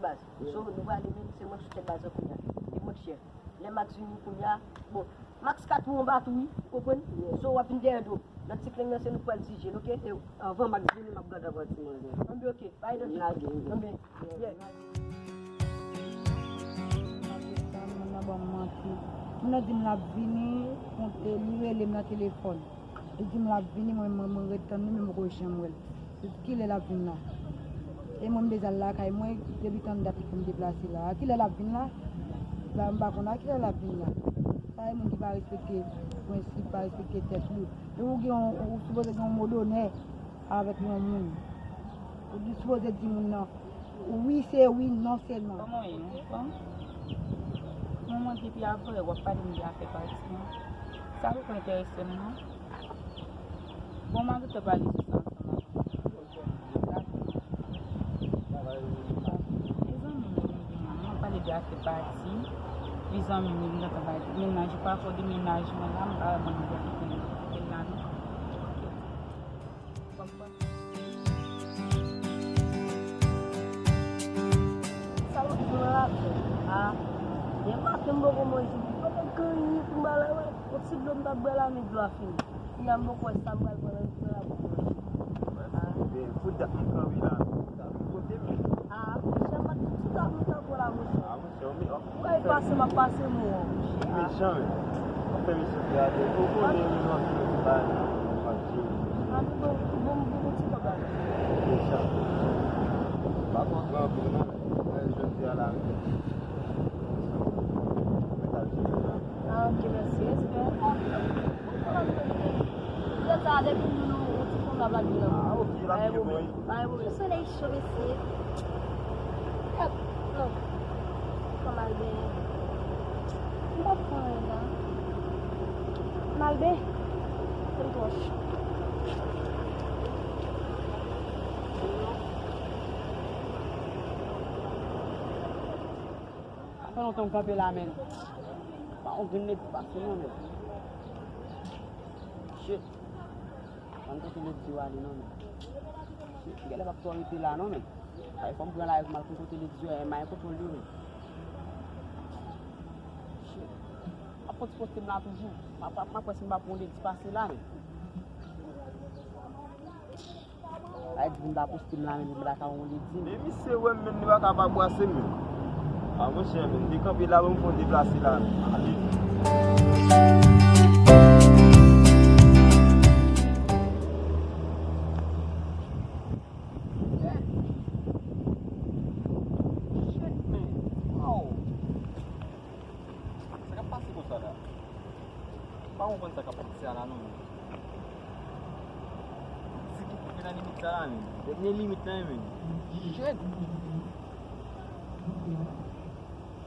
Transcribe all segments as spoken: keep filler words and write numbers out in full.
Baz. So, nou prale menm, se mwen k sou tèt baz la kounye a. E mwen k chèf. Lè Max vini kounye a, bon, Max ka tou anba tou, wi, ou konprann? So, w ap vin dèyè do m. Lòt ti kleng nan, se nou k pral tijel, oke? E anvan Max vini, m ap gade anvan ti manzè. Anben, oke. Bay nan. Lage, wi. Anben, yeah. Moun nan ban m manti. Moun nan di m l ap vini, konte, li rele m nan telefòn. Li di m l ap vini, mwen, mwen, mwen ret tann li, men m poko janm wè l. Kilè l ap vin la? E mwen, m deja al lakay mwen, depi tann dat li fè m deplase la. Kilè l ap vin la? La, m pa konn a kilè l ap vin la. Sa e moun ki pa respekte prensip, pa respekte tèt li. E ou gen yon, ou sipoze gen yon mo donè avèk yon moun. Ou sipoze di moun nan, wi se wi, non se non. Kòman w ye, non? Bon. Mwen, mwen, depi avè w ap pale m de afè pati an. Sa poko enterese m, non. Bon, m a gentan pale sou sa ansanm avè w. E zanmi m, mwen, mwen pale de afè pati. Li zanmi m, li gentan pale de mennaj, ou pa fò de mennaj mwen la, m pa wè mwen gen kote l la, non. Sa w ap di mwen la fè? A, depi maten m poko manje, m poko gen anyen pou m ba la, wè. Yon ti dlo m t ap bwè la, men dlo a fini. Kounye a m poko wè sa m pral pran nan, nan la pou mwen. Ebyen, pou dat m kanpe la, sa m kote m. A, monchè, m pa t tout a nou tankou la, monchè. A, monchè, w me-, w ap fè. Ou wè, pase, m ap pase mò, monchè. Ou mechan, men. W ap fè mesye gade. Ou konnen, men, w ap fè bagay la, w ap fè. A, bon, bon, bon, bon, ti bagay. Mechan. Pa konn anpil, non, men. Mwen, jodi a la, men. Mwen t al jere la. Ah, ok, mèsi. Respè. Lè sa a, depi nou, nou, nou ti konn ap lage nan. Ah, ok, l ap byen, byen. Solèy cho, mesye. Hop, non. Kòm al benyen. M p ap pran anyen la. M al benyen. Se m twò cho. Sa fè lontan m kanpe la, men. Pa yon grenn nèg pase non, men. Shit. Pa m kote Ledizyo ale non, men. Shit, m genlè p ap twò rete la non, men. Ay, fò m pran lari pou m al kote Ledizyo, e m a kontwòl li, men. Shit. M ap fon ti poste m la toujou. M ap, m ap wè si m pa pran yon Ledi pase la, men. Ay, di m ta poste m la, men m ta ka yon Ledi. Men misye wè m, men li pa ka pa bwase m. A, monchè, men m te kanpe la, bon, m fon deplase la, men. Ale. Shit, man. Wow. Sa k ap pase konsa la? M pa konprann sa k ap pase a la non, men. Ti ki koupe nan limit sa la, men. Dènye limit la, men. Shit!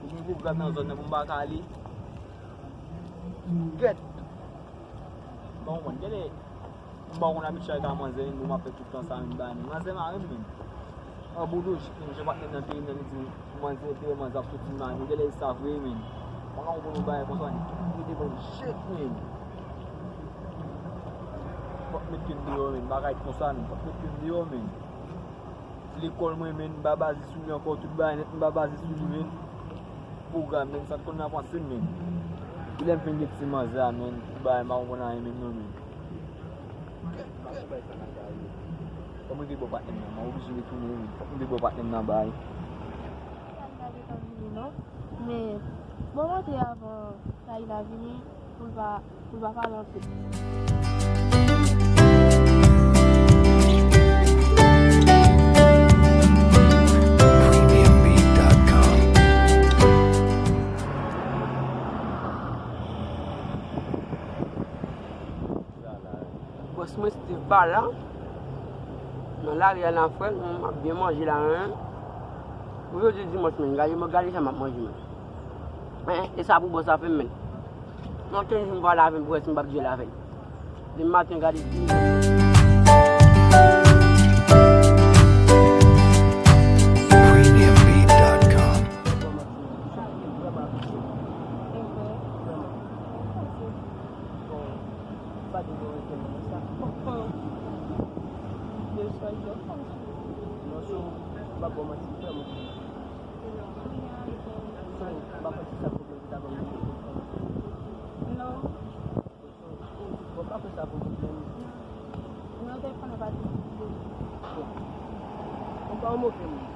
Ou gen pwogram nan zòn nan pou m pa ka ale? Gèt! M pa konprann. Gade. M pa konn abitye ak manzè, men bon, m ap fè tout tan sa, men bay, men manzè mare m, men. An boudouj, men jan patnè m nan te, nan li di, manzè te wè manzè ap soti mare, men genlè e sa vre, men. M pa ka konprann yon bagay konsa, men. Tout moun te ban m shit, men. Fòk met pye m deyò, men. Bagay konsa, men. Fòk met pye m deyò, men. Lekòl mwen, men, m pa baze sou li ankò, tout bagay nèt, m pa baze sou li, men. Pwogram, men, sa t konn nan panse m, men. Depi lè m fin gen ti manzè a, men, tout bagay, m pa konprann anyen, men, non, men. Fòk m rive bò patnè m nan, m oblije retounen, men. Fòk m rive bò patnè m nan, bay. Sa m pa gentan vini, non. Men, bon, m antre avan Kayla vini. Pou l pa, pou l pa pale anpil. Bòs mwen Steve pa la. Nan lari a nan frè m, m ap byen manje la, men. Pou jodi dimanch, men, gade, gade sa m ap manje, men. Men, e sa pou bòs la fè m, men. Nan kenz jou m pa lave m, prèske m p ap dwe lave l. Demen maten, gade di. Premium beat dot com. Non, so, m p ap ba w manti, frè m. Mwen pa konn si sa pwoblèm ki ta ban m pwoblèm. Non. Mwen pa konn sa pwoblèm. Non, telefòn nan pa di. Mwen pa yon move moun.